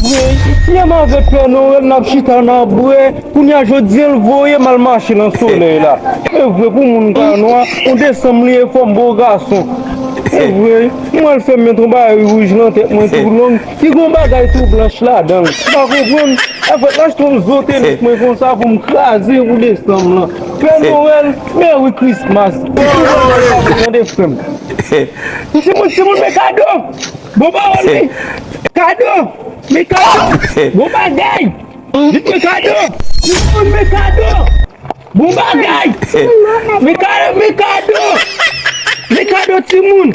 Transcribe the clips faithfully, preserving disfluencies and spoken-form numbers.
Menm avèk Pè Nwèl n ap chita n ap bwè, kounye a jodi a l voye m al mache nan solèy la. E vre pou moun ka nwa, yon desanm li ye fò m bo gason. E vre, mwen al fè m met yon bagay wouj nan tèt mwen tou long, ki gon bagay tou blanch ladan l. M pa konprann. Afè, m achte yon zo tenis mwen konsa pou m kraze pou desanm lan. Pè Nwèl, Merry Christmas. Tande frè m. Timoun, timoun, men kado. Bon pawòl wi. Kado. Men kado. Bon bagay. Vit men kado. Timoun, men kado. Bon bagay. Men kado, men kado. Men kado timoun.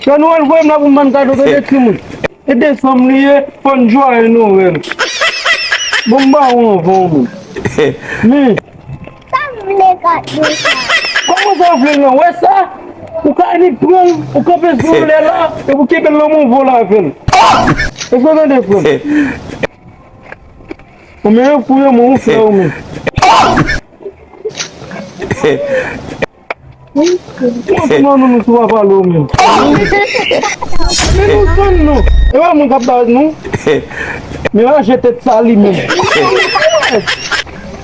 Pè Nwèl voye m la pou m ban kado, tande timoun. E desanm li ye, fò n jwaye Nwèl. Bon m ba ou anvan w menm. Men. Sa m vle gade sa. Kòman sa w vle l nan? Wè sa? Ou ka annik pran l, ou kanpe sou lè la, epi w kenbe l nan men w, w vole avè l. Èske w tande, frè m? Ou menm fouye mwen, ou fè ou menm. Mwen fè nan nou, nou sou pa pale ou menm. Men nou tann nou. E pa mwen k ap ba nou. Men raje tèt sa li menm.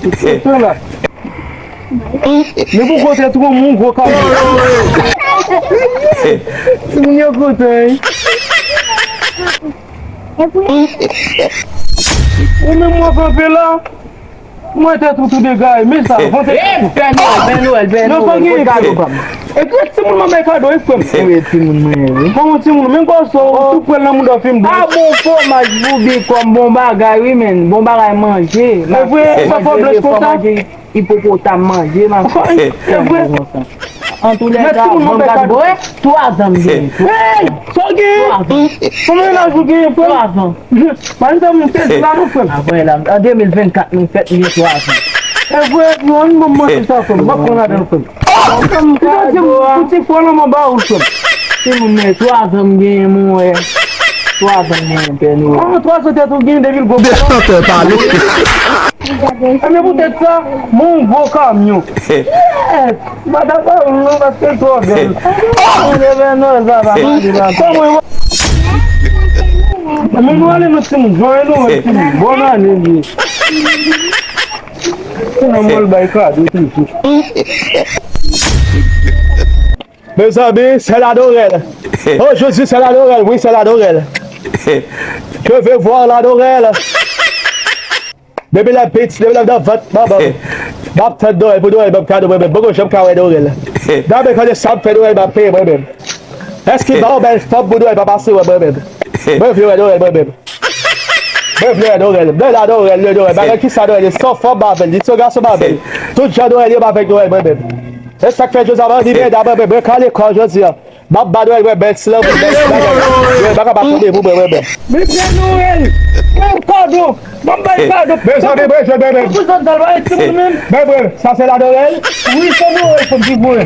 Kote la. Men pou kote twou moun gwo kado. Moun yo kontan, wi. Ou menm w ap kanpe la. Mwen tèt ou tou degay, men sa, vante. Pè Nwèl, Pè Nwèl, Pè Nwèl, Pè Nwèl, kot kado pa m? E kèt timoun mwen bay kado, e frè m. Wi, timoun mwen ye, wi. Kòman timoun, men kò sa, ou tou pran nan mouda w fin blanch. A bon fòmaj boubi kòm bon bagay, wi, men. Bon bagay manje. E vre, sa fò blanch konsa? Ipopotam manje, m ap fè yon konsa. Antoulèka, ban m gad bwè, twazan m genyen. Hey! Sa w genyen? Twazan. Konbyen laj ou genyen, frè m? Twazan. Pa janm sezi la non, frè m. Apre la, an de mil vennkat nou fèt, m gen twazan. E vre, non, ban m manti sa, frè m. M ap pran ladan l, frè m. Frè m, pou ti fwa la, m anba ou, frè m. Timoun, men twazan m genyen, mwen. Twazan m genyen, Pè Nwèl. Ah, twazan tèt ou genyen, de mil gwo. Ebyen, poutèt sa, mwen yon gwo kamyon. Yes! M pa ta ba ou l non, paske l twò bèl. Mwen te fè non, sa pa mande pa. Kòman yo? Men nou ale non timoun, jwenn nou, timoun. Bòn ane li ye. Ou nan mòl bay kado toujou. Mezanmi, sè Ladorèl. Oh, Jezi, sè Ladorèl, wi, sè Ladorèl. Je veux voir Ladorèl. Depi lè piti, depi lè nan vant manman m, m ap tann Nwèl pou Nwèl ban m kado mwen menm. Poko janm ka wè Nwèl. Dayè kòde sa m fè Nwèl m ap peye mwen menm. Èske ba yon bèl fanm pou Nwèl pa pase wè mwen menm? Mwen vle wè Nwèl mwen menm. Mwen vle wè Nwèl. Mwen la Nwèl, Nwèl, Nwèl. Bagay kisa Nwèl ye? Se yon fanm m avè l, li se yon gason m avè l. Tout jan Nwèl ye m avèk Nwèl mwen menm. E sa k fè jodi a m anni medam mwen menm, mwen kale kò jodi a. M ap ba Nwèl mwen bèl ti lanmou, bèl ti bagay. Nwèl pa ka pa tonbe pou mwen, mwen menm. Men Pè Nwèl, mwen kado, mwen bay kado. Mezanmi, mwen jwenn mwen menm. Pou zòt dal ba timoun menm. Mwen, mwen, sa se la Nwèl? Wi, se Nwèl, fò m di mwen.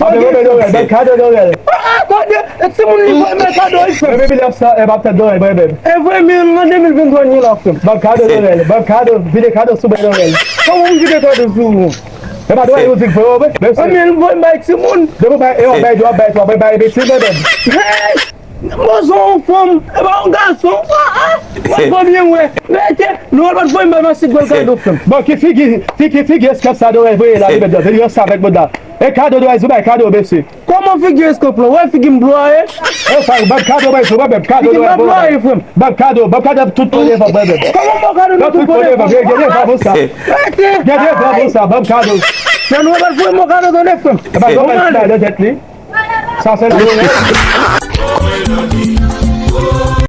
Mwen mwen Nwèl, mwen kado Nwèl. Ah, ah, tande, e timoun li voye mwen kado, wi, frè. Mwen menm, lè sa, e m ap tann Nwèl, mwen menm. E vre, men, an de mil venntwa, nou la, frè. Mwen kado Nwèl, mwen kado, vide kado sou mwen Nwèl. Kòman m vide kado sou ou? E pa dwa yo di k voye w, men. Anmyè l voye m bay timoun. Depi w bay, e w bay, w bay, w bay, bay, bay, bay, bay, bay. Hey! M bezwen yon fanm, e pa yon gason. Ah, ah! Mwen pa byen wè. Rete, non, l pa t voye m bay masigwèl kado fanm. Bon, ki figi, ki, ki figi eskanp sa Dorèl voye la, li mèt dan, vin ranse avèk mwen la. E kado Dorèl, sou bay kado, mesye. Kòman figi eskanp lan? Wè figi m plwaye? E frè, ban m kado, ban m kado, ban m kado, ban m kado, ban m kado tout pran devan, ban m. Kòman m ba w kado nan tout pran devan? Gen devan pou sa. Gen devan pou sa, ban m kado. Nan nou pa voye m kado tande frè m. E pa yon bèl bagay nan tèt li. Sa se la.